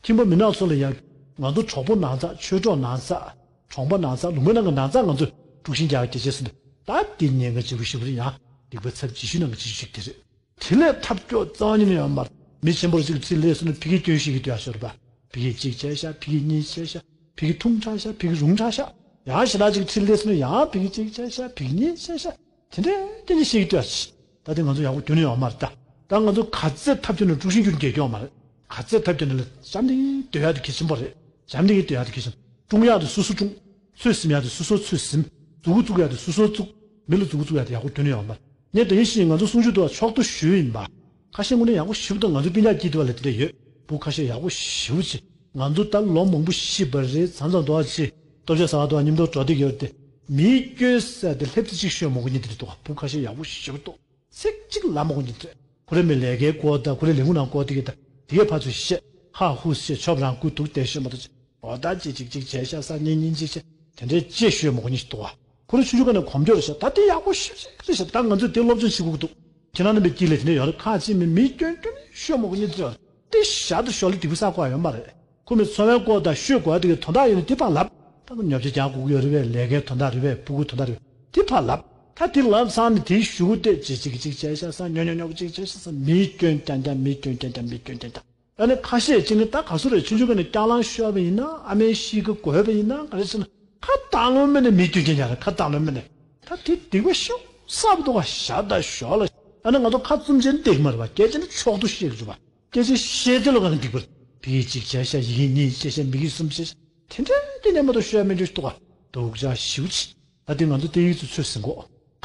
ཁྱིམ་པ་མི་ནག་ཚོ་ལ་ཡང་ང་ཚོ་གྲོགས་པོ་ནང་ཚགས་ཆོས་གྲོགས་ནང་ཚགས་གྲོང་པ་ནང་ཚགས་ལུང་པའི་ནང་གི་ནང་ཚགས་ང་ཚོ་དཀྲུག་ཤིང་རྒྱག་གི་རྒྱལ་ཆེ་སོང་ད་དེ་ཉེན་ཁ་ཆེ་པོ་ཞེ་པོ་རེད། ཡང་སྡིག་པའི་ཚབས་ཇི་ཤོས་ནང་གི་ཇི་ཤོས་ཤིག་དེ་རེད། དེ་ལས་ཐབས་སྐྱོ་རྩ་བ་ཉིད་ནས་ཡོད་མ་རེད། མི་ཆེན་པོར་ཅིག་ཚུར་སླེབས་སོང་ན་ཕ་གིར་སྐྱོན་བཤད་ཀྱི་འདུག་ཡ་ཤོར་བ། ཕ་གིར་གཅིག་བྱས་ཤག་ཕ་གིར་གཉིས་བྱས་ཤག་ཕ་གིར་ཐུང་དྲགས་ཤག་ཕ་གིར་རུང་དྲགས་ཤག་ཡང་ཞེ་དྲག་ཅིག་ཚུར་སླེབས་སོང་ན་ཡང་ཕ་གིར་གཅིག་བྱས་ཤག་ཕ་གིར་གཉིས་བྱས་ཤག་དེ་འདྲའི་སྐྱོན་བཤད་ཀྱི་འདུག་ཡ། ད་དེ་ང་ཚོ་ཡག་པོ་རྒྱུན་ནས་ཡོད་མ་རེད་ད། ད་ང་ཚོ་ག་ཚད་ཐབས་སྐྱོ་ནས་དཀྲུག་ཤིང་རྒྱག་རྒྱུ་ཡོད་མ་རེད། ག་ཚད་ཐབས་སྐྱོ་ནས་ལ་བྱམས་བརྩེ་འདོད་ཡ་དེ་གལ་ཆེན་པོ་རེད། བྱམས་བརྩེ་འདོད་ཡ་དེ་གལ་ཆེན། དཀྲུག་ཡ་དེ་སོ་སོ་དཀྲུག་ཚོད་ཟིན་ཡ་དེ་སོ་སོ་ཚོད་ཟིན། མཛུབ་གུ་བཙུགས་ཡ་དེ་སོ་སོ་བཙུགས། མི་ལ་མཛུབ་གུ་བཙུགས་ཡ་དེ་ཡག་པོ་དོན་ཡོད་མ་རེད། ངས་ད་ཡིན་ཞིང་ང་ཚོ་གསུང་ཆོས་དུ་ཕྱོགས་གཏོགས་ཞུས་ཡིན་པ། ཁ་ཤས་དངོས་གནས་ཡག་པོ་ཞེ་པོ་དང་ང་ཚོ་སྤུན་ཀྱག་སྐྱིད་དུ་བ་ལ་དེ་འདྲ་ཡོད། བུ་ཁ་ཤས་ཡག་པོ་ཞེ་པོ་ཅིག་ང་ཚོ་ད་ལོ་མང་པོ་ཤི་བ་རེད། མཚམས་མཚམས་དུ་བ་ཅིག་སྟོབས་ཆེ་ས་བ་དུ་བ་མཉམ་དུ་འགྲོ་བསྡད་ཡོད་དེ། མིའི་སྐྱོན་ཟེར་དེ་ལྷེབ་ཙི་ཅིག་ཤོད་མོ་གི་ཉིན་དེ་འདྲ་འདུག་བུ་ཁ་ཤས་ཡག་པོ་ཞེ་པོ་འདུག་ཚིག་གཅིག་ལ་མ་གོ་ཉིན་ཚེ། ཁོ་རེ་མི་ལས་ཀའི་སྐོར་དང་ཁོ་རེ་ལས་ཁུངས་ནང་སྐོར་དེ་གི་ད་དེ་གའི་ཕར་ཚུར་བཤད། ཧ་ཧུ་བཤད། ཆོབ་རང་སྐུ་དུག་དེ་ཤོད་མ་གཏོགས། འོ་ད་ཅིག་ཅིག་ཅིག་བྱས་ཤག་ས་གཉིས་གཉིས་ཅིག་བྱས། དེ་འདྲའི་ཅེས་ཤོད་མ་གོ་ཉི་ཤི་འདུག་བ། ཁོ་རེ་ཆུང་ཆུང་ཀ་ནས་གོམས་འགྱོད་རེད་ཤག་ད་དེ་ཡག་པོ་ཤོད་ཅིག་རེད་ཤག་ད་ང་ཚོས་དེ་སློབ་སྦྱོང་བྱེད་དགོས་ཀྱི་འདུག་ཁྱེད་རང་རྣམ་པའི་དཀྱིལ་ལ་དེ་འདྲ་ཡོད་རེད། ཁ་ཅིག་མི་མི་སྐྱོན་སྐྱོན་ཤོད་མ་གོ་ཉི་ཤི་འདུག་དེ་ཞག་ཏུ་ཞོར་ལ་སྡིག་པ་བསགས་དགོས་ཡ་ཡོད་མ་རེད། ཁོ་མི་འཚོ་བའི་སྐོར་དང་ཤོད་དགོས་ཡ་དེ་གི་དོན་དག་ཡོད་ན་དེ་ཕར་ལབ། ད་ཁོ་ཉོ་ཆ་རྒྱག་དགོས་ཀྱི་ཡོད་རེད་པས། ལས་ཀའི་དོན་དག་རེད་པས། སྤུ་གུའི་དོན་དག་རེད་པས། དེ་ཕར་ལབ། ད་དེ་ལབ་ཚར་ནས་དེའི་གཞུག་གུ་དེ་ཅིག་ཅིག་ཅིག་བྱས་ཤག་ས་ཉོ་ཉོ་ཉོ་ཅིག་བྱས་ཤག་ས། མི་སྐྱོན་རྐྱང་རྐྱང་། མི་སྐྱོན་རྐྱང་རྐྱང་། མི་སྐྱོན་རྐྱང་རྐྱང་། ཨ་ནི་ཁ་ཤས་ཅིག་ནི་ད་ག་སུ་རེད། ཆུང་ཆུང་ཀ་ནས་སྐྱག་ལང་ཤོར་བ་ཡིན་ན། ཨ་མའི་གཤིས་ཀ་གོ་བ་ཡིན་ན། ག་རེ་ཟེར་ན་ཁ་བཏགས་ལོང་མེད་ནས་མི་སྐྱོན་རྐྱང་རྐྱང་རེད། ཁ་བཏགས་ལོང་མེད་ནས། ད་དེ་སྡིག་པ་ཤོག་གསར་འདུག་ག་ཞག་ད་ཞོག་ལ། ཨ་ནི་ང་ཚོ་ཁ་བཙུམ་བྱས་བསྡད་ཀྱི་མ་རེད་པ། སྐད་ཆ་ནི་མཆོག་ཏུ་བཤད་ཀྱི་རེད་པ། སྐད་ཆ་བཤད་དེ་ལོ་གང་སྡིག་པ་རེད། བི་གཅིག་བྱས་ཤག་ཡི་གེ་གཉིས་བྱས་ཤག་མི་གེ་གསུམ་བྱས་ཤག་དེ་འདྲ་དེ་ནས་མ་གཏོགས་ཤོད་ཡ་མེད་འགྲོ་ཞིག་འདུག་ག་སྡུག་ཅག་ཞེ་པོ་ཅིག་ད་དེ་ང་ཚོ་བསྟན་ཡིག་ཚོ་ཚོད་ཟིན་གོ་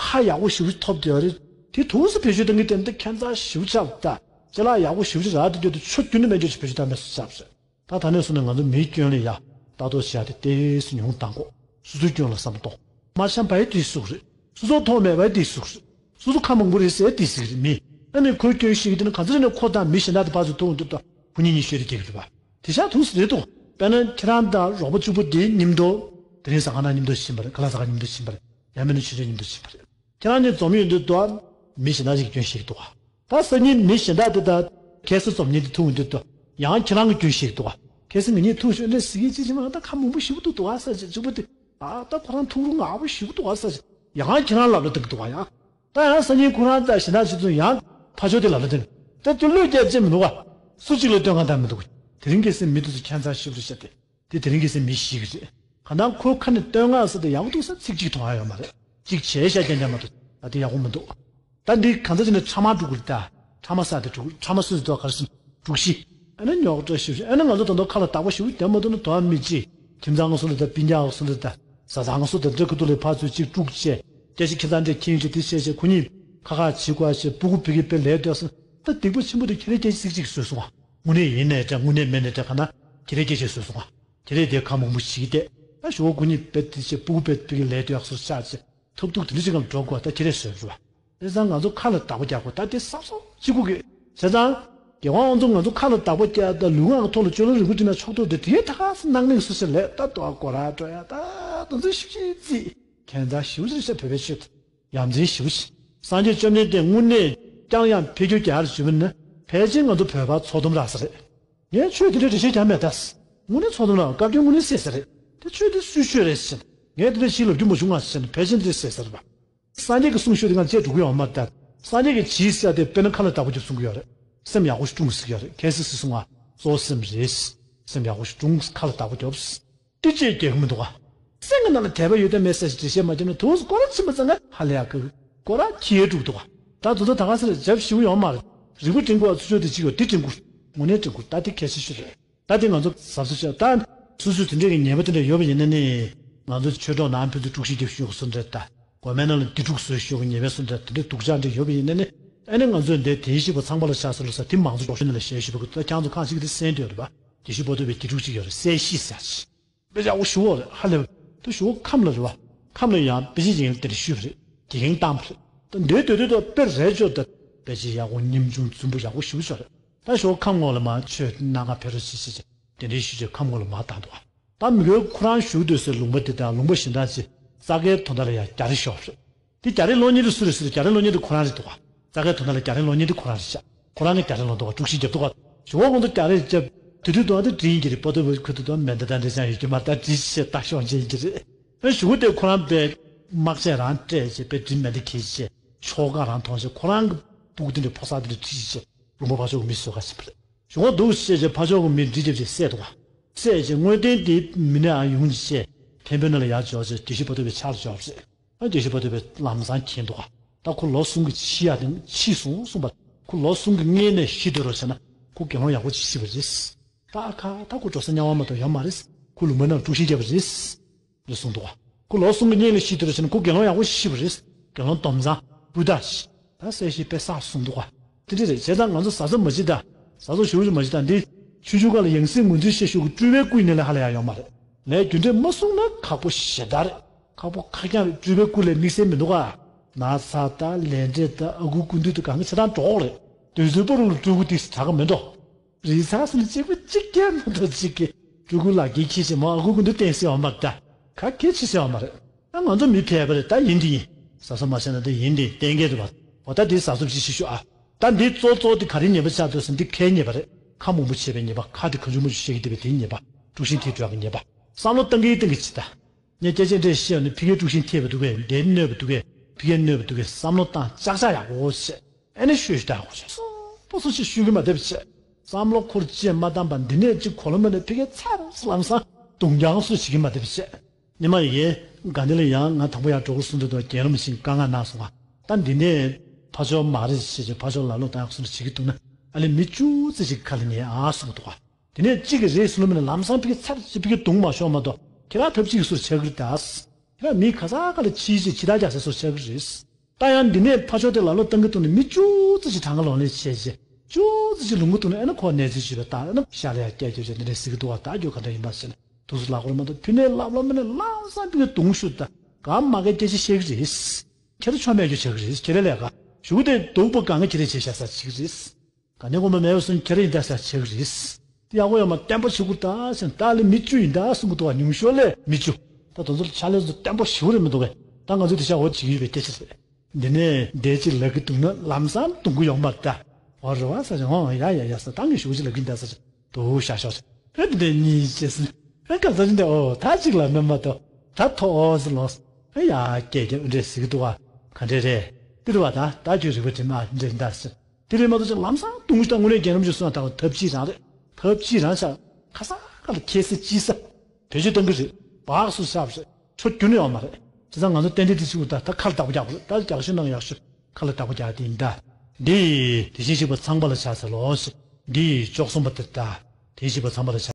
ཁ་ཡག་པོ་ཞེ་པོ་ཅིག་ཐོབ་བསྡད་ཡོད་རེད། དེ་ཐུགས་སུ་བེད་སྤྱོད་གཏོང་གི་དེ་འདི་ཁྱད་མཚར་ཞེ་པོ་ཆགས་ད། ཅ་ལག་ཡག་པོ་ཞེ་པོ་ཅིག་རག་དུས་དུས་ཆུ་རྒྱུན་ནས་མེད་འགྲོ་ཞིག་བེད་སྤྱོད་གཏོང་མེད་སུ་ཆགས་སོང་། ད་ད་ནས་བཟུང་ནས་ང་ཚོ་མིའི་སྐྱོན་ལ་ཡ་ལྟ་རྟོག་བྱེད་ཡ་དེ་ཏོག་ཙམ་ཉུང་བཏང་དགོས། སོ་སོའི་སྐྱོན་ལ་བསམ་བློ་གཏོང་། མ་འཆམ་པ་ཡི་དེ་སུག་རེད། སོ་སོ་ཐོག་མེད་པ་ཡི་དེ་སུག་རེད། སོ་སོ་ཁ་མང་པོ་རེད་ཟེར་དེ་སུག་རེད། མི་ཨ་ནི་ཁོའི་སྐྱོན་ཤེས་ཀྱི་དེ་ནི་ག་ཚོད་རེད་ན་ཁོ་དང་མི་གཞན་དག་དེ་ཕར་ཚུར་ཐུག་འདུག་ད་ཁོ་གཉིས་གཉིས་ཤོད་དེ་རྒྱག་གི་རེད་པ། དེ་ཤ་ཐུགས་སུ་རེད་འདུག་དཔེར་ན་ཁྱེད་རང་དང་རོགས་པ་གཅིག་པོ་དེ་མཉམ་དུ་དེ་རིང་ཟ་ཁང་ནང་མཉམ་དུ་ཕྱིན་པ་རེད། ཁ་ལག་ཟ་ཁང་མཉམ་དུ་ཕྱིན་པ་རེད། ཡང་མིན་ན་ཆུ་ཚོད་མཉམ་དུ་ཕྱིན་པ་རེད། ཁྱེད་རང་གཉིས་འཛོམས་ཡོང་དུས་དོ། མི་གཞན་དག་ཅིག་སྐྱོན་ཤེས་ཀྱི་འདུག་ག་ད་སང་ཉིན་མི་གཞན་དག་དེ་དང་ཁ་སང་འཛོམས་མཁན་དེ་ཐུག་ཡོང་དུས་དོ། ཡང་ཁྱེད་རང་གིས་སྐྱོན་ཤེས་ཀྱི་འདུག་ག་ཁ་སང་ངེད་གཉིས་ཐུག་ཤོད་ནས་ཟིག་གིས་ཅི་ཅི་མ་ད་ཁ་མང་པོ་ཞེ་པོ་འདུག་འདུག་ག་ས་ཅིག་གཅིག་པོ་དེ། ཨ་ད་ཁོ་རང་ཐུག་རུང་ངག་པོ་ཞེ་པོ་འདུག་ག་ས་ཅིག་ཡང་ཁྱེད་རང་ལབ་ལ་འདུག་འདུག་ག་ཡང་། ད་ཡང་སང་ཉིན་ཁོ་རང་དང་གཞན་དག་ཅིག་ཚོ་ཡང་ཕར་ཕྱོགས་དེ་ལབ་ལ་འདུག་ད་དེ་བློས་བཀལ་ཅི་མི་འདུག་ག་སུ་གཅིག་ལ་སྟོན་གང་ལྟར་མི་འདུག་དེ་རིང་ཁ་སང་མི་དེ་ཚོ་ཁྱད་མཚར་ཞེ་པོ་རེད་ཤག་དེ། དེ་དེ་རིང་ཁ་སང་མི་ཞིག་རེད། གང་ལྟར་ཁོའི་ཁ་ནས་བཏོན་ངག་ཟེར་དེ་ཡག་པོ་འདུག་ས་ཚིག་གཅིག་མཐོང་ཡ་ཡོད་མ་རེད། གཅིག་བྱས་ཤག་རྐྱང་རྐྱང་མ་གཏོགས་ད་དེ་ཡག་པོ་མི་འདུག་ད་འདི་གང་ཚ་ཅིག་ནས་ཕྲ་མ་འགྲོ་གི་རེད་ད། ཕྲ་མ་ཟེར་དེ་འགྲོ་གི་རེད། ཕྲ་མ་སུ་ཟེར་དོ་ག་རེ་ཟེར་འགྲོ་གི་ཤི། ཨ་ནི་རྙོག་དྲ་ཞིབ་ཞིབ་ཨ་ནི་ང་ཚོ་ད་དུང་ཁ་ལ་བདག་པོ་ཞིབ་བསྡད་མ་ཐུབ་ན་དོ་མི་ཅི། ཁྱིམ་ཚང་གི་སུ་ལ་ད་སྤུན་ཀྱག་གི་སུ་ལ་ད་བཟའ་ཚང་གི་སུ་ད་འདྲ་ཁུ་ཐུག་ལས་ཕར་ཚུར་གཅིག་དཀྲུག་བྱས། སྐད་ཆ་ཁྱིམ་ཚང་འདྲ་ཁྱིམ་ཅིག་དེ་བཤད་བྱས་ཁོ་གཉིས་ཁ་ཁ་བྱེད་དགོས་བྱས་སྤུ་གུ་བི་གི་དཔེ་ལས་སྡོད་སོང་། ད་སྡིག་པ་ཆེན་པོ་དེ་ཁྱེད་རང་སྐད་ཆ་ཚིག་གཅིག་བཟོས་སོང་བ། དངོས་གནས་ཡིན་ནའི་འདྲ་དངོས་གནས་མིན་ནའི་འདྲ་ག་ན་ཁྱེད་རང་སྐད་ཆ་བཟོས་སོང་བ། ཁྱེད་རང་དེ་ཁ་མང་པོ་ཞིག་བསྡད། ད་ཞོགས་ཁོ་གཉིས་དཔེ་དེ་བྱས་སྤུ་གུ་དཔེ་བི་གི་ལས་སྡོད་སོང་ཆགས་བྱས་ཐབས་སྡུག་དེ་འདྲ་ཞིག་གམ་འགྲོ་དགོས་ད་ཁྱེད་རང་བཟོས་རེད་བ། དེ་ཙང་ང་ཚོ་ཁ་ལ་བདག་པོ་རྒྱག་དགོས་ད་དེ་བསམ་བསམ་གཅིག་པུ་གི། བྱས་ཙང་། རྒྱལ་དབང་དབང་འདུས་ང་ཚོ་ཁ་ལ་བདག་པོ་རྒྱག་ད་ལུས་ངག་གི་ཐོག་ལ་སྤྱོད་ལམ་རིལ་བུ་བསྒྲིལ་ན་ཆོག་ཐུབ་དེ་དེའི་ད་ག་སེ་སྣང་མེད་སུ་ཞིག་ལས་ད་དོ་སྐོར་ར་འགྲོ་ཡ་ད་དོ་ཚོད་ཤིག་ཤིག་རྩིས། ཁྱད་མཚར་ཞེ་པོ་ཅིག་རེད་ཤག་བོད་པའི་ཆོས་དེ། ཡ་མཚན་ཞེ་པོ་ཅིག་སངས་རྒྱས་བཅོམ་ལྡན་འདས་དངོས་གནས་བསྐྱངས་ཡང་འཕེལ་འགྱུར་རྒྱག་ཞུས་པ་ནི་ཕལ་ཆེར་ང་ཚོ་བོད་པ་ཚོགས་འདུམ་རག་ས་རེད། ངས་ཆོས་དེ་འདྲའི་འགྲེལ་བཤད་རྒྱག་མེད་ད། དངོས་གནས་ཚོགས་འདུམ་རག་བཀའ་བཀྱོན་དངོས་གནས་སད་ས་རེད། དེ་ཆོས་དེ་སུའི་ཆོས་རེད་ཟེར། ངས་དེ་འདྲ་ཞིག་ལབ་རྒྱུ་མ་བྱུང་ང་ཟེར་ནས་ཕལ་ཆེར་འདི་སད་ས་རེད་པ། སངས་རྒྱས་ཀྱི་གསུང་ཤོད་དེ་ང་བཅད་འགྲོ་གི་ཡོད་མ་རེད་ད། སངས་རྒྱས་ཀྱིས་བྱིས་ཟེར་དེ་དཔེར་ན་ཁ་ལ་བདག་པོ་རྒྱོབ་གསུང་གི་ཡོད་རེད། སེམས་ཡག་པོ་ཞིག་སྲུངས་ཟེར་གི་ཡོད་རེད། གལ་སྲིད་སུས་གསུང་བ། གཙོ་བོ་སེམས་རེད། སེམས་ཡག་པོ་ཞིག་སྲུངས། ཁ་ལ་བདག་པོ་རྒྱོབ། དེ་བཅད་རྒྱག་གི་མི་འདུག་ག་སེམས་ཀྱི་ནང་ལ་དད་པ་ཡོད་དམ་མེད་ཟེར་ཞིག་འགྲེལ་བཤད་མ་བརྒྱབ་ན་དུས་སུ་སྐོར་ར་ཕྱིན་པ་ཙང་ང་ཧ་ལས་ཡག་གི། སྐོར་ར་ཁྱི་ཡས་དཀྲུག་འདུག་ག་ད་དུ་ད་ད་ག་སེ་རེད་རྒྱབ་ཞིག་ཡོང་མ་རེད། རིག་པ་སྤྲིན་སྐོར་ཚུར་ཕྱོགས་དེ་གཅིག་ཡོད་དེ་སྤྲིན་སྐོར། དངོས་གནས་སྤྲིན་སྐོར་ད་དེ་གལ་ཆེ་ཤོས་རེད། ད་དེ་ང་ཚོ་གཟབ་གཟབ་བྱས་ད། སོ་སོས་དེ་འདྲའི་གི་ཉེས་པ་དེ་འདྲ་ཡོད་པ་ཡིན་ན་ནི། ང་ཚོ་ཆོས་གྲོགས་ནང་ཕན་ཚུན་དཀྲུག་ཤིང་རྒྱབ་ཤོག་སུ་འདྲ་ད། དགོན་པའི་ནང་ལ་སྡིག་སྒྲུབ་བཟོས་ཤོག་ཉེས་པའི་སུ་འདྲ་དེ་འདྲའི་སྡུག་ཅག་འདྲ་ཡོད་པ་ཡིན་ན་ནི། ཨ་ནི་ང་ཚོས་འདི་དེའི་ཤི་བ་ཚང་པ་ལ་ཆགས་སོང་ལ་ས་དེ་མང་ཚོགས་འཇོག་ཤོད་ནི་ལ་ཞལ་ཞུ་བ་གི་ད་ཁྱང་ཚོ་ཁང་ཞིག་གི་དེ་གསན་འདོད་རེད་པ། དགེ་བཤེས་པོ་ཏོ་བའི་སྡིག་སྒྲུབ་ཅིག་ཡོད་རེད་གསལ་ཤེས་ཟེར་ཅིག་དཔེ་ཡག་པོ་ཞུ་བ་རེད་ཧ་ལས། དུ་ཞུ་བ་ཁམས་ལ་རེད་བ། ཁམས་ལ་ཡང་དཔེ་ཆ་ཡིན་དེ་འདྲ་ཞུས་པ་རེད། དེ་གིན་བཏང་བ་རེད། ད་འདོད་འདོད་འདོད་ད་དཔེ་རེད་ཅོ་ད། དཔེ་ཆ་ཡག་པོ་ཉམ་ཆུང་རྫུན་པོ་ཡག་པོ་ཞུ་ཅོ་རེད། ད་ཞོགས་ཁམས་ངོ་ལ་མ་ཆོས་སྣ་ཁ་ཕེ་རོ་ཆི་ཆི་ཆི། དེ་འདྲའི་ཞུ་ཆོས་ཁམས་ངོ་ལ་མ་བཏང་འདུག་ད་མི་གོས་ཁོ་རང་བཞུགས་སྡོད་སའི་ལུང་པ་དེ་དང་ལུང་པ་གཞན་དག་ཅིག་ས་གའི་དོན་དག་ལ་ཡང་རྒྱ་རི་ཤོག་རེད། དེ་རྒྱ་རི་སློབ་གཉེར་དེ་སུ་རེད་ཟེར་རྒྱ་རི་སློབ་གཉེར་དེ་ཁོ་རང་རེད་འདུག་ག་ས་གའི་དོན་དག་ལ་རྒྱ་རི་སློབ་གཉེར་དེ་ཁོ་རང་རེད་ཤག་ཁོ་རང་གི་རྒྱ་རི་སློབ་འདུག་ག་དཀྲུག་ཤིང་རྒྱབ་འདུག་ག་ཞུ་བ་གོང་དུ་རྒྱ་རི་རྒྱབ་དེ་དུས་དོན་དེ་དྲིན་གྱི་རེད་པོ་ཏོ་བོ་ཁུ་དུ་དོན་མེ་མདའ་དང་འདྲ་ཅང་ཡོད་ཀྱི་མ་རེད་ད་དྲིན་ཆེ་ད་ཤོག་འཇལ་གྱི་རེད། ཨ་ཞུ་བ་དེ་ཁོ་རང་པའི་དམག་ཆས་རང་སྤྲད་བྱས་པའི་དྲིན་མེ་མདའ་འཁྱེར་བྱས་ཆོ་ག་རང་མཐོང་བྱས་ཁོ་རང་གི་སྤུ་གུ་དེ་འདྲའི་ཕོ་གསར་དེ་འདྲ་ཁྲིད་བྱས་ལུང་པ་ཕར་ཕྱོགས་ཀྱི་མི་བཟོ་ག་ཟིན་པ་རེད། གཞུང་བ་འདུག་བཤད་བྱས་ཕར་ཕྱོགས་ཀྱི་མི་འདྲི་རྒྱབ་བྱས་བསད་འདུག་ག་བསད་བྱས་དངོས་བསྟན་དེ་མི་ནས་ཨ་ཡོང་བྱས་ཐེམ་པའི་ནང་ལ་ཡར་འཇོག་བྱས་དགེ་བཤེས་པོ་ཏོ་བའི་ཕྱག་ལ་འཇོག་བྱས། ཨ་དགེ་བཤེས་པོ་ཏོ་བའི་ལམ་སང་མཁྱེན་འདུག་ག་ད་ཁོ་ལོ་གསུམ་གྱི་འཆི་ཡ་དེ་འཆི་སོང་གསུངས་པ། ཁོ་ལོ་གསུམ་གྱི་སྔོན་ནས་ཤི་སྡོད་རོགས་བྱས་ན་ཁོ་དགེ་སློང་ཡག་པོ་ཅིག་ཤི་བ་རེད། ད་ཨ་ཁ་ད་ཁོ་འགྲོ་ས་དམྱལ་བ་མ་གཏོགས་ཡོད་མ་རེད། ཁོ་ལུང་པའི་ནང་དཀྲུག་ཤིང་རྒྱབ་པ་རེད། རེད་གསུངས་འདུག་ག་ཁོ་ལོ་གསུམ་གྱི་སྔོན་ལ་ཤི་སྡོད་རོགས་བྱས་ན་ཁོ་དགེ་སློང་ཡག་པོ་ཤི་བ་རེད། དགེ་སློང་སྡོམ་བཟང་སྤུས་དག་ཤི། ད་གསལ་བཤད་དཔེ་བསགས་གསུངས་འདུག་ག་དེ་འདྲ་རེད། བྱས་ཙང་ང་ཚོ་གཟབ་གཟབ་མ་བྱེད་ད། གཟབ་གཟབ་ཞུ་རྒྱུ་མ་བྱེད་ད་འདི། ཆུང་ཆུང་སྒང་ལ་ཡང་སྲིད་ངོས་འཛིན་བཤད་ཤོག་གི་སྤྲུལ་པའི་སྐུ་ཡིན་ནའི་ལས་ཧ་ལས་ཡ་ཡོད་མ་རེད། ལས་རྒྱུ་འབྲས་མ་གསུངས་ན་ཁག་པོ་ཞེ་དྲག་རེད། ཁག་པོ་ཁག་རྐྱང་རེད། སྤྲུལ་པའི་སྐུ་ལས་དམིགས་བསལ་མི་འདུག་ག་ན་ཚ་ད་ལས་འབྲས་ད་ཨ་ཁུ་སྐུ་མདུན་དུ་གང་གི་ཆ་ཚང་འགྲོ་གི་རེད། དུས་ཚོད་པོ་རུ་ལ་སྤྲུལ་སྐུ་དེ་དྲག་གི་མི་འདུག་རི་ཚ་སུ་ལ་གཅིག་པུ་གཅིག་སྐྱེལ་མ་ཐུབ་གཅིག་གི་སྤྲུལ་སྐུ་ལག་གི་ཁྱི་ཞིག་མ་ཨ་ཁུ་ཀུན་ཏུ་བསྟན་སྲིད་འོང་མ་ད་ག་གེ་ཆི་སྲིད་འོང་མ་རེད། ད་ང་ཚོ་མི་ཕལ་པ་རེད། ད་ཡིན་འདི་ཡིན། ཟ་ས་མ་བྱས་ན་ད་ཡིན་འདི་གཏན་འཁེལ་རེད་པ། འོ་ད་འདི་ཟ་སོབ་ཅིག་ཤི་ཤོག་ཨ། ད་འདི་གཙོ་གཙོ་དེ་ག་རེ་ཉེས་པ་ཆགས་འདུག་ཟེར་འདི་ཁའི་ཉེས་པ་རེད། ཁ་མང་པོ་བྱས་པའི་ཉེས་པ། ཁ་དེ་གང་བྱུང་མང་བྱུང་བཤད་ཀྱི་བསྡད་པའི་དེའི་ཉེས་པ། དཀྲུག་ཤིང་ཐེབས་འགྲོ་ཡག་གི་ཉེས་པ། བསམ་བློ་བཏང་གི་བཏང་གི་ཅི་ད། ངས་སྐད་ཆ་འདྲ་བཤད་ནས་ཕ་གིར་དཀྲུག་ཤིང་ཐེབས་པ་འདུག་གས། འདིར་གནོད་པ་འདུག་གས། ཕ་གིར་གནོད་པ་འདུག་གས། བསམ་བློ་བཏང་ཅག་ཅག་ཡག་པོ་བྱས། ཨེ་ནས་ཤོད་ཤོད་ད་ཧོ་ཤ་སོ་པོ་སོ་ཞིག་ཤོད་ཀྱི་མ་བསྡད་པ་བྱས། བསམ་བློ་འཁོར་བཅས་མ་བཏང་པ་འདི་ནས་ཅིག་གོ་ལ་མ་ནས་ཕ་གིར་ཚར་ལམ་སང་དུང་རྐྱང་སུ་བྱེད་ཀྱི་མ་བསྡད་པ་བྱས། ཉི་མ་ཡི་གེ་དགའ་ལྡན་ལ་ཡང་ང་དང་པོ་ཡར་འགྲོ་དགོས་གསུངས་དུས་དོ་རྒྱལ་རམ་ཞིང་དཀའ་ངལ་གནང་སོང་ང་། ད་འདི་ནས་ཕ་ཆོས་མ་རེད་ཞེས་ཀྱི་ཕ་ཆོས་ལ་ལོ་བཏང་ཡག་སུ་འདྲ་བྱེད་ཀྱི་འདུག་ན་ཨ་ལེ་མི་བཅུ་ཙམ་ཞིག་ཁ་ལ་ཉན་ཨ་གསུངས་འདུག་ག་དེ་ནས་གཅིག་གིས་རེད་ཟེར་ལོ་མིན་ན་ལམ་སང་ཕ་གི་ཚར་ཅིག་ཕ་གི་རྡུང་མ་ཤོག་མ་གཏོགས་ཁྱེད་རང་ཐབས་ཅིག་གི་སུ་ཆགས་ཀྱི་རེད་ད། ཁྱེད་རང་མི་ག་ས་ག་ལ་ཕྱིས་ཅིག་ཕྱི་ཐག་རྒྱག་ས་སུ་ཆགས་ཀྱི་རེད། ད་ཡང་འདི་ནས་ཕ་ཕྱོགས་དེ་ལ་ལོ་བཏང་གི་འདུག་ནས་མི་བཅུ་ཙམ་ཞིག་གྲངས་ཀ་ལོན་ལེན་བྱས་རྗེས་བཅུ་ཙམ་ཞིག་ལུང་གི་འདུག་ནས་ཨ་ན་ཁོ་ནས་ཚུལ་ཞུས་པ་ད་ཨ་ན་ཤ་ལ་ཡ་སྐད་རྒྱབ་བྱས་འདི་འདྲས་ཟིག་གི་འདུག་བ། ད་རྒྱུ་ག་འདྲ་ཡིན་པ་ཟེར་ནས་དུས་སུ་ལག་པར་མ་གཏོགས་ཕུ་ནས་ལབ་ལབ་མི་ནས་ལམ་སང་ཕུ་གི་རྡུང་ཤུགས་ད་ག་མ་ག་སྐད་ཆ་བཤད་ཀྱི་རེད། ཁྱེད་རང་ཆོ་མེད་རྒྱུ་བྱེད་ཀྱི་རེད། ཁྱེད་རང་ལས་ཀ་ཞུ་དེ་སྡུག་པོ་གང་ག་ཁྱེད་རང་བྱེད་བཞག་ས་བྱེད་ཀྱི་རེད། ག་ནས་གོ་མ་མེད་པ་སོང་ཁྱེད་རང་ཡིན་ད་ས་བྱེད་ཀྱི་རེད། དེ་ཡག་པོ་ཡོད་མ་བརྟན་པོ་བྱེད་དགོས་ད་ཟེར་ད་ལས་མི་བཅུ་ཡིན་ད་གསུང་གི་འདུག་བ། ཉུང་ཤོས་ལས་མི་བཅུ། ད་དེ་ཚོ་ཕྱག་ལས་ཚོ་བརྟན་པོ་ཞེ་པོ་རེད་མི་འདུག་གས། ད་ང་ཚོ་དེ་ཤ་འོ་བྱེད་ཀྱི་ཡོད་པའི་སྐད་ཆ་རེད། འདི་ནས་འདས་ཅིག་ལབ་ཀྱི་འདུག་ན་ལམ་སང་རྡུང་གི་ཡོང་མ་ད། འོ་རེད་བ་ས་ཅང་འོ་ཡ་ཡ་ཡ་ས་ད་ངས་ཞུ་ཅི་ལབ་ཀྱི་འདུག་ས་ཅང་དུ་ཤ་ཤོག་ས། ཨེ་འདི་འདྲ་གཉིས་བྱས་ཟིན། ཨེ་ག་ས་ཅི་འདྲ་འོ་ད་ཅིག་ལ་མེད་མ་གཏོགས་ད་ཐོ་འོ་ཟི་ལོ། ཨེ་ཡ་སྐད་རྒྱབ་འདྲ་ཟིག་འདུག་བ། ག་འདྲ་རེད། འདི་རེད་བ་ད་ད་ཁྱོད་རིག་པ་དྲི་མ་འདྲ་འདྲ་ཟེར། དེ་རེད་མ་གཏོགས་ཅང་ལམ་སང་རྡུང་ཞིག་དང་དངོས་གནས་རྒྱལ་རབས་ཀྱི་གསུང་དང་ཐབས་ཅིག་རང་རེད། ཐབས་ཅིག་རང་ཆགས་ཁ་ས་ཁ་ལ་ཁྱེད་སེ་ཅི་ས། བེད་སྤྱོད་གཏང་གི་རེད། བག་སུ་ཤབ་རེད། ཁྲོ་རྒྱུ་ནི་ཡོང་མ་རེད། བྱས་ཙང་ང་ཚོ་ཏན་ཏན་དེ་ཅིག་འུ་ད་ད་ཁ་ལ་བདག་པོ་རྒྱག་དགོས་རེད། ད་རྒྱག་ཤོད་ནང་ཡག་ཤོད་ཁ་ལ་བདག་པོ་རྒྱག་དེ་ཡིན་ད། འདི་དེ་བཞིན་གཤེགས་པ་ཚངས་པ་ལ་ཕྱག་འཚལ་ལོ། འདི་བཅུ་གསུམ་པ་དེ་ད། དེ་བཞིན་གཤེགས་པ་ཚངས་པ་ལ་ཕྱག